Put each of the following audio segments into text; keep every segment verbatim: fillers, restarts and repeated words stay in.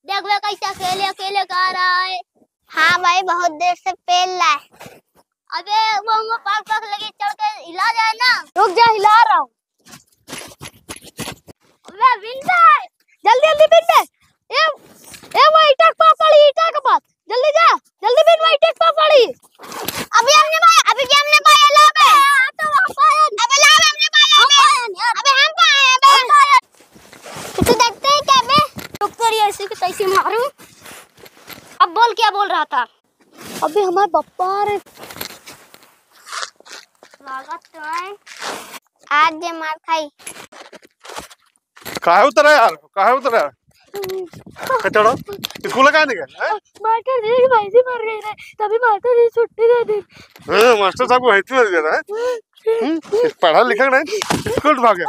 देख बे कैसे अकेले अकेले गा रहा है। हाँ भाई, बहुत देर से पेल रहा है। अबे वो, वो पाक पाक लगे चढ़ के हिला जाए ना। रुक जा, हिला रहा हूँ। अबे बिन बे। जल्दी जल्दी बिन बे। ए, ए वो ईटा के पास पड़ी, ईटा के पास। जल्दी जा, जल्दी बिन, वो ईटा के पास पड़ी। अभी हमने पाया, अभी क्या हमने पाया, ला बे। अबे ला बे, हमने पाया बे। अबे हम पाए हैं बे। तो देखते हैं क्या बे। रुक कर ये ऐसे की तैसे मारूं। अब बोल, क्या बोल रहा था? अबे हमारे पप्पा रे। स्वागत तो है। आज ये मार खाई। काहे उतरा यार, काहे उतरा? कचड़ो, स्कूल काहे नहीं गए, हैं? मास्टर जी की भैंसी मर गई रे, तभी मास्टर जी छुट्टी दे दी। हाँ, मास्टर साहब को भैंसी मर गया था, हैं? हम्म, पढ़ा लिखा नहीं, स्कूल भाग गया।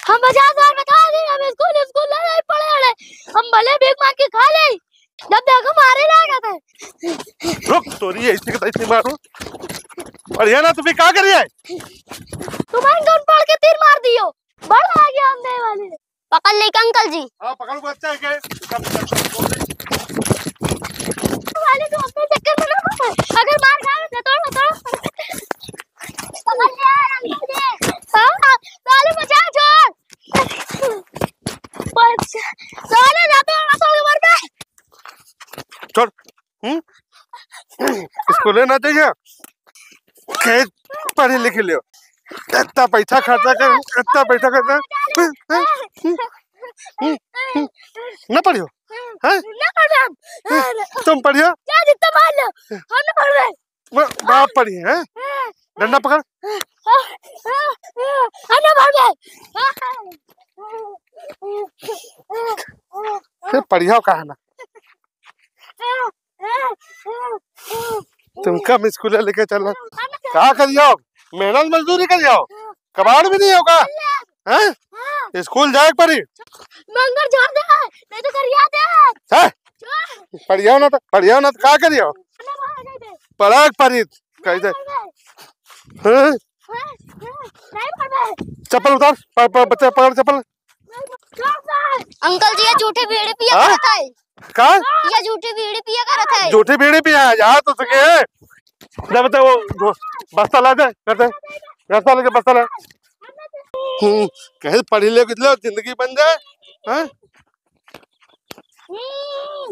हम पचास बार बता दे, हम स्कूल, स्कूल नहीं पढ़े वाले, हम भले भीख मांग के खा ले, जब देखो मारे लागत है। रुक, तोरी ऐसे के तैसे मारू। पढ़िया ना, तुम्हें का करिए? तुम्हारे कौन पढ़ के तीर मार दियो? बड़ आ गया हम दे वाले। पकड़ ले अंकल जी। हाँ, पकड़ को अच्छा है के। वाले तो अपने चक्कर में ना फंसे। अगर मार खावे तो तोड़, तोड़। पकड़ ले यार अंकल जी। हाँ, साले बचा छोड़। बच। साले ना तो, ना तो मर गए। छोड़। हम्म? स्कूले ना जाइए, खेत पढ़े लिखे लियो, इतना पैसा खर्चा कर, इतना पैसा खर्चा, हम्म, हम्म, हम्म, हम्म, ना पढ़ियो, हैं? ना पढ़े हम। हैं? तुम पढ़ियो? क्या जितना मार लो, हम ना पढ़ रहे। वो बाप पढ़ी है, हैं? डंडा पकड़। हम ना पढ़ रहे। फिर पढ़ियो कहा ना? तुमका हम स्कूल लेके चला। का करियो? मेहनत मजदूरी करियो? कबाड़ भी नहीं होगा? हैं? स्कूल जाए के पड़ी? मंगर झाड़ दे, नहीं तो करिया दे। हैं? पढ़ियो ना तो, पढ़ियो ना तो का करियो? पढ़ा के पड़ी। कैसे? हैं? चप्पल उतार, प-, प-, बच्चा पकड़ चप्पल। अंकल जी, ये झूठी बीड़ी पिया हाँ? करत है। का? ये झूठी बीड़ी पिया करत है। झूठी बीड़ी पिया है, यहाँ तो सके है। जब तो वो, वो बस्ता ला दे, घर से, घर से लेके बस्ता ला। हम्म, कहीं पढ़ी ले, कितने जिंदगी बन जाए, हाँ?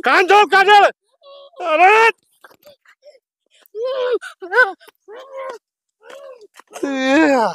कान छोड़, काजल। अरे। ये।